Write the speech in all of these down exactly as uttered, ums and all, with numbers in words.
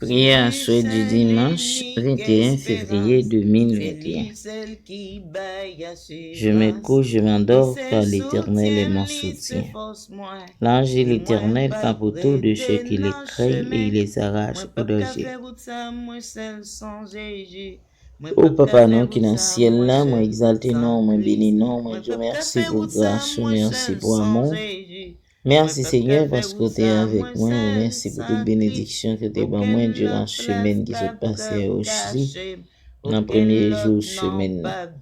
Prière aswè di dimanch venteyen fevriye de mil venteyen. Je me couche, je m'endors, car l'Éternel est mon soutien. Louange l'Éternel, car pour tout de ceux qui le craignent et il les arrache au danger. O Papa nou ki nan syèl la, mwen egzalte non, mwen beni non, mwen di w mèsi pou gras ou, mèsi pou amou. Mèsi Senyè paske w te avèk mwen, mèsi pou tout benediksyon ke w te ban mwen diran semèn ki sot pase a osi, nan premye jou semèn nan.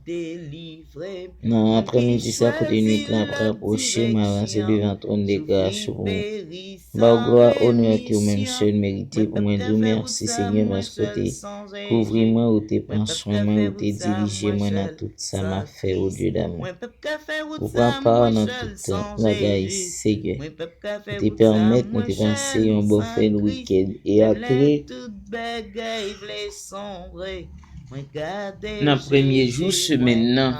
Nan aprèmidi sa, kote nwit la ap rapwoche, m avanse devan twòn de gras ou pou m ba w glwa, onè ke w menm sèl merite pou mwen di w mèsi, Senyè, paske w te kouvri mwen, ou te pran swen mwen, ou te dirije mwen nan tout sa m ap fè, o Dye damou. Ou pran pa nan tout bagay, Senyè. Ou te pèmèt mwen te pase yon bon fen wikenn e antre nan premye jou semèn nan.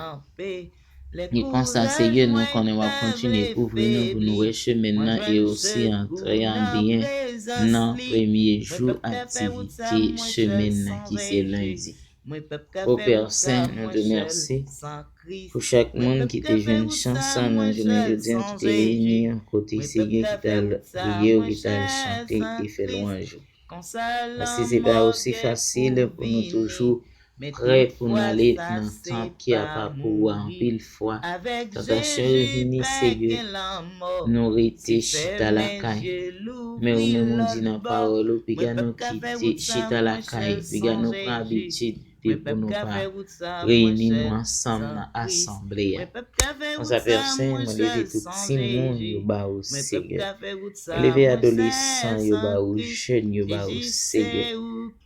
E konsa, Senyè, nou konnen w ap kontinye kouvri nou pou nou wè semèn nan e osi antre an byen nan premye jou aktivite semèn nan ki se lendi. O Pè Sen, nou di w mèsi pou chak moun ki te jwenn chans sa nan jounen jodi a, ki te reyini yon kote, Senyè, ki t al priye w, ki t al chante e fè lwanj ou. Paske se pa osi fasil pou nou toujou prè pou n ale nan tanp ki apa pou ou a anpil fwa. Tantasyon yo vini, Senyè, nou rete chita lakay. Men ou menm ou di nan pawòl ou, piga nou kite chita lakay, piga nou pran abitid de pou nou pa reyini nou ansanm nan asanble a. Konsa, Pè Sen, mwen leve tout timoun yo ba ou, Senyè. Mwen leve adolesan yo ba ou, jèn yo ba ou, Senyè.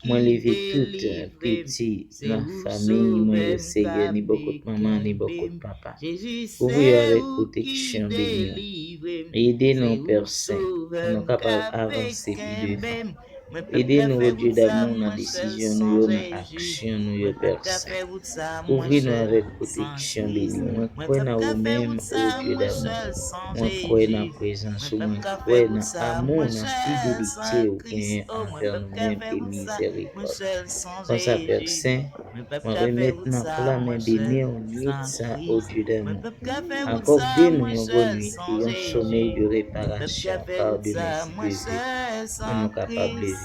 Mwen leve tout piti nan fanmi mwen yo, Senyè, ni bò kot manman, ni bò kot papa. Kouvri yo avèk pwoteksyon, beni yo. Ede nou, Pè Sen, pou nou kapab avanse pi devan. Ede nou, o Dye damou, nan desizyon nou yo, nan aksyon nou yo, Pè Sen. Kouvri nou avèk pwoteksyon, beni. Mwen kwè nan ou menm, o Dye damou. Mwen kwè nan prezans ou, mwen kwè nan amou, nan fidelite ou genyen anvè nou menm e mizèrikòd. Konsa, Pè Sen, mwen remèt nan pla men beni w nwit sa, o Dye damou. Akòde nou yon bòn nwit e yon somèy de reparasyon, pa demen si Dye vle, pou nou kapab leve.